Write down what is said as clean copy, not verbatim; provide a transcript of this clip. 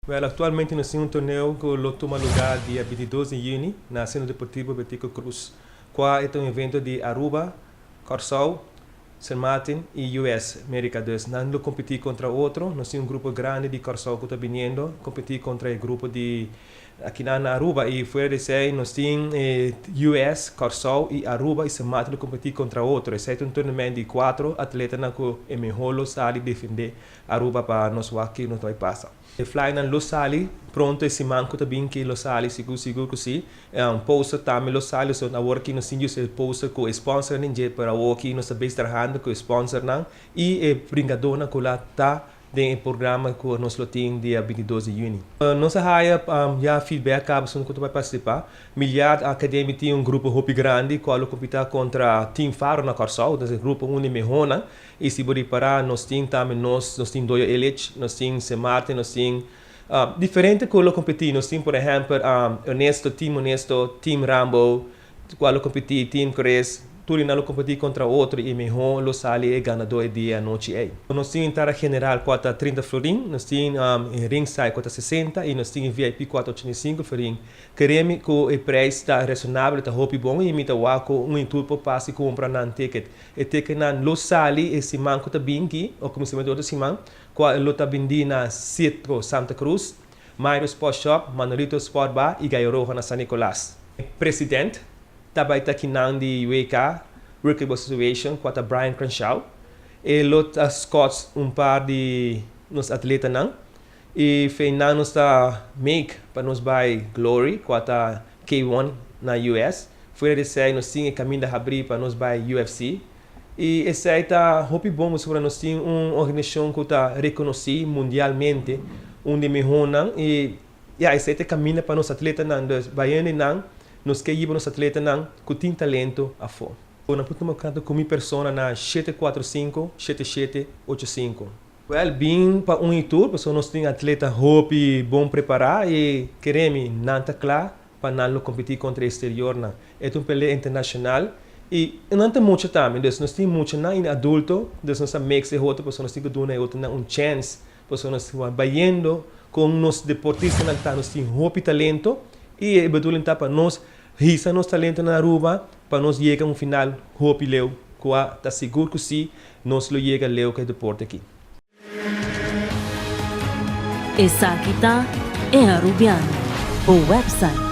Well, actualmente nos tin un torneo cu lo tuma lugar dia 22 di juni na Centro Deportivo Betico Croes, cual ta un evento di Aruba, Corsou, St. Martin y US, America. Dus nan lo competi contra otro. Nos tin un grupo grandi di Corsou cu ta bini competi contra e grupo di aki na Aruba. Y fuera di esey, nos tin US, Corsou y Aruba y St. Martin lo competi contra otro. Esey ta un torneo di cuatro atleta cu e mehor lo sali defende Aruba pa nos wak kico nos bay pasa. E flyer nan lo sali pronto e siman cu ta bin cu lo sali, sigur sigur cu si. Un poster tambe lo sali, so awor cu nos tin e poster cu sponsor nan, pero awor cu nos ta trahando cu sponsor nan y e bringador nan cu la ta den programa cu nos lo tin dia 22 di juni. Nos a haya ya feedback caba esun cu bay participa. Milliard Academy tin un grupo hopi grandi cu lo competi contra Team Faro na Corsou, dus e grupo un di mehor nan. Y si bo ripara, nos tin tambe nos tin Doyo Illich, nos tin St. Martin, nos tin diferente cu lo competi. Nos tin, por ehempel, Honesto, Team Honesto, Team Rambo, cual lo competi, Team Chris, tur nan lo competi contra otro y mehor lo sali e ganador e dia anochi ey. Nos tin entrada general cu ta 30 florin, nos tin ringside cu ta 60 y nos tin VIP cu ta 85 florin. Kere mi cu e prijs ta razonabel, ta hopi bon y mi ta wak cu un tur por pasa y cumpra nan ticket. E ticket nan lo sali e siman cu ta bin aki, of cuminsamento otro siman, cual lo ta bindi na Citro Santa Cruz, Mario Sport Shop, Manolito Sport Bar y Gallo Rojo na San Nicolas. President tambe ta akinan di WK, World Kickboxing Association, cu ta Brian Crenshaw. E lo ta escorts un par di nos atleta nan. Y final nos ta make pa nos bay Glory, cu ta K1 na US. Fuera di esey, nos tin caminda habri pa nos bay UFC. Y esey ta hopi bon, pasobra nos tin un organisacion cu ta reconoci mundialmente, un di mehor nan y ja, esey ta caminda pa nos atleta nan, dus bayendo nan, nos kier hiba nos atleta nan cu tin talento afo. Nan por tuma contacto cu mi persona na 745 7785. Well, bin pa un y tur, pasobra nos tin atleta hopi bon prepara y kere mi nan ta cla pa nan lo competi contra exterior nan. E un pelea internacional y nan ta mucho tambe, dus nos tin mucho nan y adulto, dus nos a mix e otro, pasobra nos tin cu duna otro nan un chance, pasobra nos ta bayendo cu nos deportista nan ta, nos tin hopi talento y e bedoeling ta pa nos hisa nos talento na Aruba pa nos yega un final hopi leu, cu ta sigur cu si nos lo yega leu cu e deporte aki. Esaki ta E Arubiano, e website.